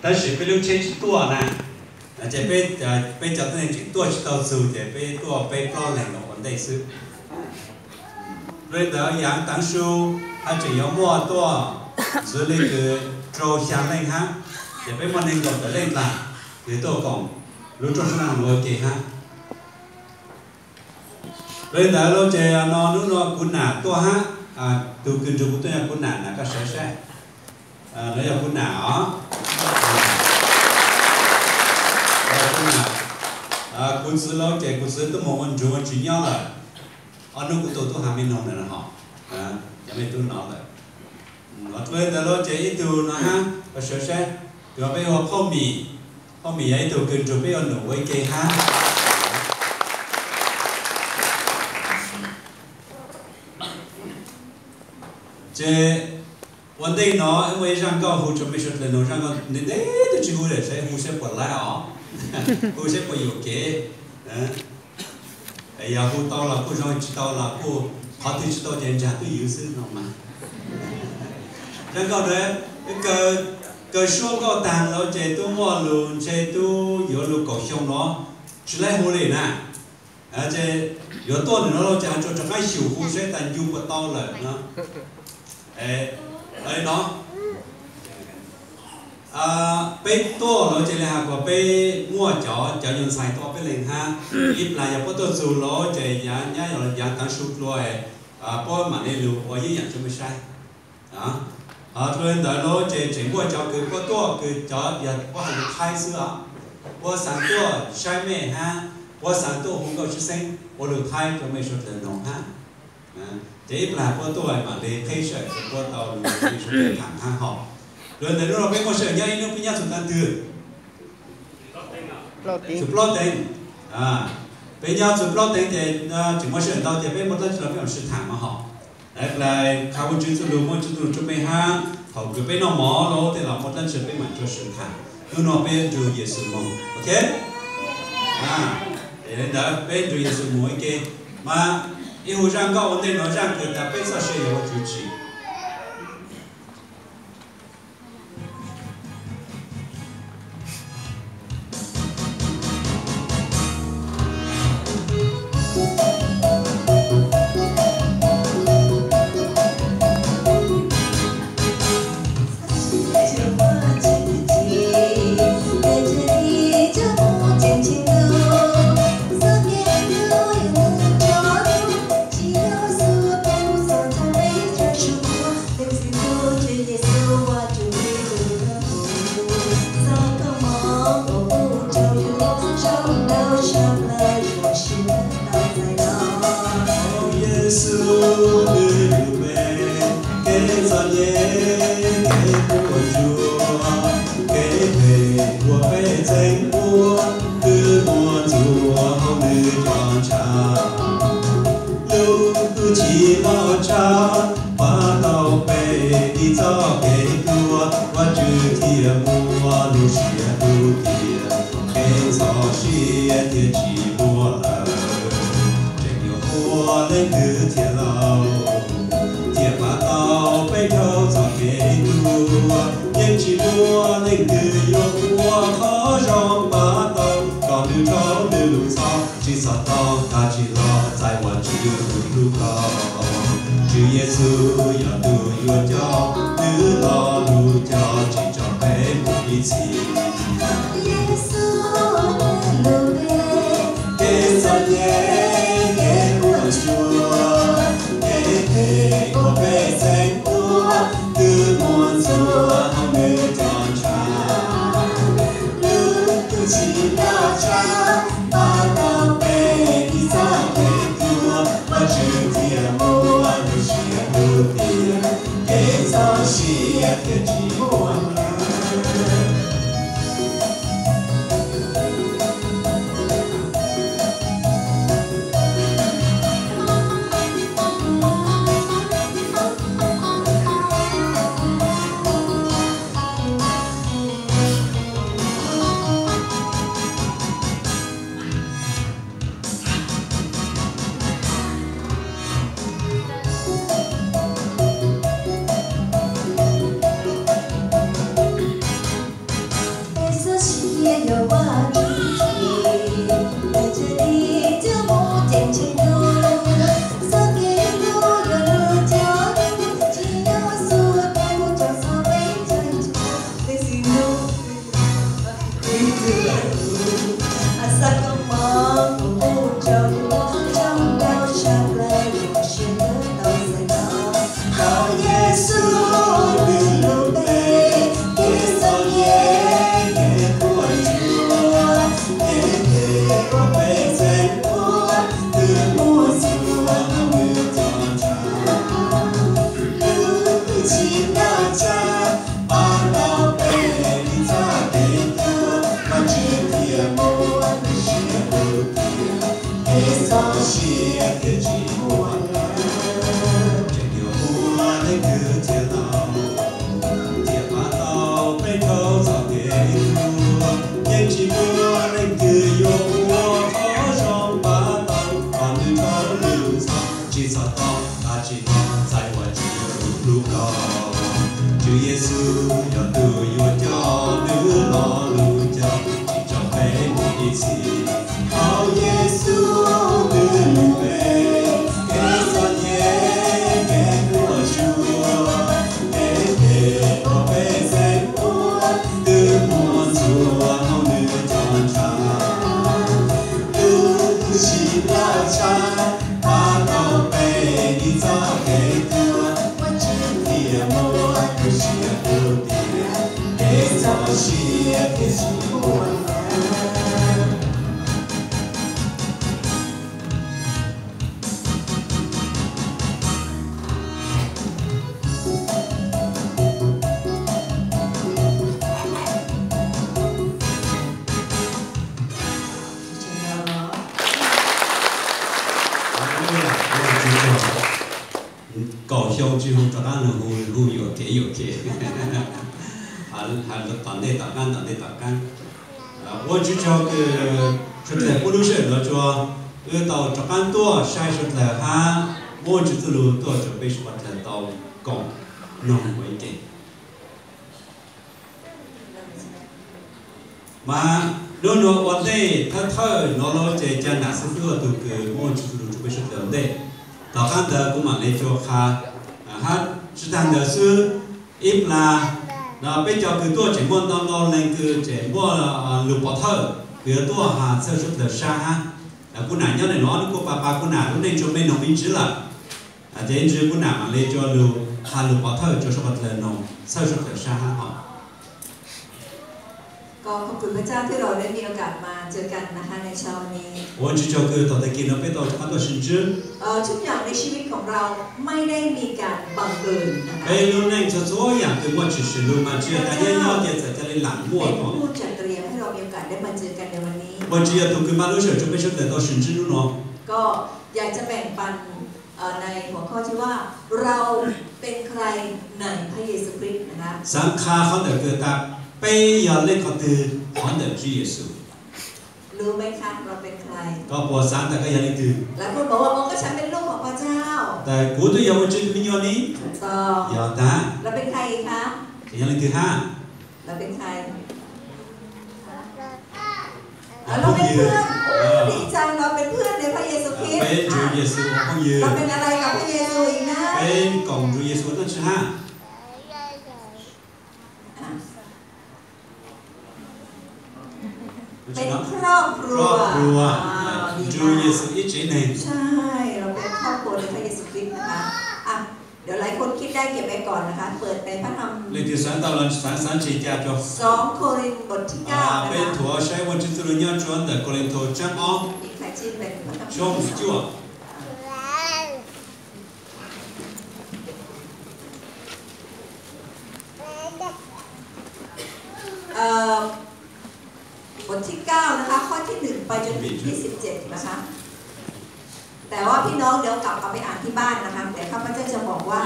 Tab sis peb lub tsheb tsis tuaj na, ces peb, peb cov tuab neeg tseem tuaj tsis tau txug ces peb tuaj peb plaub leeg los ua ntej xwb. Li ntawd yaav taav su hab tseem yuav muaj tuaj ntxiv le kws rau xyaa leej hab, ces peb muaj neeg nkaum tawm leej dlaag kws tuaj koom lub rooj sab naag nuav ua ke hab. Li ntawd lawm ces no hnub no kuv nam tuaj hab, tug kws nrug kuv tuaj yog kuv nam na, koj sawv saib. Nuav yog kuv nam os. Kuv txiv lawm ces kuv txiv tuaj moog ua nrug ua tsis nyob lawm. Ob hnub kuv tau tuaj has me noog na hos, cov mej tub nov lawm. Li ntawd lawm ces ib tug no hab, koj sawv saib, tug peb hu ua Phauj Mim. Phauj Mim yog ib tug kws nrug peb ua num ua ib ke hab. Ces ua ntej no wb muaj ib zaj nkauj hu rua mej suav dlawg noog, zaj nkauj ntev ntev twb tsi hu lawm, saib hu saib puas laib os, hu saib puas yuam kev. Yog hu tau los kuj zoo, tsi tau los kuj qhov twg tsi tau ces nraag twj ywv xwb no mas. Zaj nkauj ntawd, kaw suab nkauj taag lawm ces tub muaj lug ntshe tub yuav lug kaum xyoo no, tsi laib hu li na. Ces yuav tuaj ntawm no lawm ces has rua rov qaab xyum hu saib tas ncu puas tau lawm no. No, peb tuaj lawm ces le has kuas peb muaj cov, cov nyuas ntxhais tuaj peb leeg hab. Ib plag yog puab tuaj txug lawm ces yaav, yaav taav su dlua, puab maam le lug ua yeeb yaam rua mej saib. Ho dlua li ntawd lawm ces tseem muaj cov kws puab tuaj kws cov yog puab has lug Thaib xwb os. Puab xaav tuaj saib mej hab puab xaav tuaj hu nkauj tshwj xeeb ua lug Thaib rua mej suav dlawg noog hab. Ces ib plag puab tuaj maam le qheb sawm ces puab tau lug mej suav dlawg tham hab hos. Dlua li ntawd hnub no peb muaj sij hawm nyob ib hnub peb nyob txug tag twg? Txug plaub teev. Peb nyob txug plaub teev ces tseem muaj sij hawm ntau ces peb muaj dlaab tsi los peb mam sib tham mas hos. Qha ua Tswv txuj lug, muaj Tswv txuj lug rua mej hab thaum kws peb noj mov lawm tej los muaj dlaab tsi peb mam rua sib tham. Hnub no peb nrug Yexus moog, ok? Li ntawd peb nrug Yexus moog ua ke. Mas ib hu zaj nkauj ua ntej no, zaj kws tas peb txoj sia yog ua Tswv tsim. Yexus, nwg yug peb kev txom nyem, kev puas tsuaj, kev phem uas peb txeeb ua, twb muab ntxuav hauv nwg cov ntshav. Lub hwj chim loj tshaj pab tau peb dim txoj kev tuag, Vajtswv thiaj muab lub siab lub tias kev txoj sia thiaj tsis muaj lawm. Tseem yuav ua leej twg thiaj laus, thiaj pab tau peb dhau txoj kev tuag. Yeej tsis muaj leej twg yuav ua qhov zoo pab tau kom nws dhau nws lub txoj tsis txhob tau tag tsis los txais Vajtswv tus hlub ko. Tswv Yexus yog tus yuav coj nws lo lus cog tsis tso peb mus ib txhis. Kev txom nyem, kev puas tsuaj, kev phem uas peb txeeb ua, twb muab ntxuav hauv nws cov ntshav. Lub hwj chim loj tshaj pab tau peb dim txoj kev tuag, Vajtswv thiaj muab lub siab lub tias kev txoj sia thiaj tsis muaj lawm. Yuav coj nws lo lus cog tsis tso peb mus ib txhis. Thov Yexus nws lub npe, kev txom nyem kev puas tsuaj, kev phem uas peb txeeb ua, twb muab ntxuav hauv nws cov ntshav. Tus tub tsim laj tshaj, pab tau peb dim txoj kev tuag, Vajtswv thiaj muab tus Txiv Ntuj tiav, kev txoj sia thiaj tsis muaj lawm. Kaum xyoo tsis hu rov qab, nws hu hu yuam kev yuam kev, hais tom ntej tom qab tom ntej tom qab. Ua Vajtswv tsaug kws suav dlawg pub lub sij hawm no rua wb tau rov qab tuaj saib suav dlawg hab muab Vajtswv txuj lug tuaj rua peb suav dlawg tau koom noog ua ib ke. Mas nub nua ua ntej thawj thawj no lawm ces ca nam xib fwb ua tug kws muab Vajtswv txuj lug rua peb suav dlawg ua ntej. Tom qab ntawd kuv mam le rua qha, hab tsi taag ntawd xwb, ib plag no peb cov kws tuaj tseem muaj ntau ntau leej kws tseem muaj lug pov thawj kws yuav tuaj has txhawb suav dlawg sab hab. Kuv nam nyob ntawm no, nub kuj pab pab kuv nam lub neej rua mej noog me ntsis lawm. Ces ib ntsis kuv nam mam le rua lug has lug pov thawj rua suav dlawg noog txhawb suav dlawg sab hab os. Ua Vajtswv tsaug kws thaum tag kis no peb tau rov qab tuaj sib ntsib. Peb lub neej txhua txhua yaam kws muaj tshwm sim lug mas tsi yog tas nyob nyob ces txawm ca le lam muaj. Vajtswv yog tug kws maj lub sij hawm rua peb suav dlawg tau sib ntsib nub no. Xaav qha qhov ntawm kws tas peb yog leej qhov twg qhov ntawm Tswv Yexus. Koj puas xaav tas koj yog leej twg? Tas kuv twb yog Vajtswv tus me nyuam ne. Yog tas, yog leej twg hab? Phooj ywg. Peb Tswv Yexus ua phooj ywg. Peb koom Tswv Yexus ua dlaab tsi hab? เป็นครอบครัว Cov Tswv Yexus ib tsev neeg. ใช่ เราเป็นครอบครัวในพระเยซูคริสต์นะคะ อ่ะ เดี๋ยวหลายคนคิดได้เก็บไว้ก่อนนะคะ เปิดในพระธรรม Leej twg xaav tau los xaav, xaav tsi ca rua. สองโครินธ์บทที่เก้า นะคะ Peb thuav saib Vajtswv txuj lug nyob rua ntawm Kauleethaus tsab ob, มีใครชื่อเป็นพระคัมภีร์ tshooj cuaj. Ờ, บทที่เก้านะคะ ข้อที่หนึ่งไปจนถึงที่สิบเจ็ดนะคะ แต่ว่าพี่น้องเดี๋ยวกลับเอาไปอ่านที่บ้านนะคะ แต่ข้าพเจ้าจะบอกว่า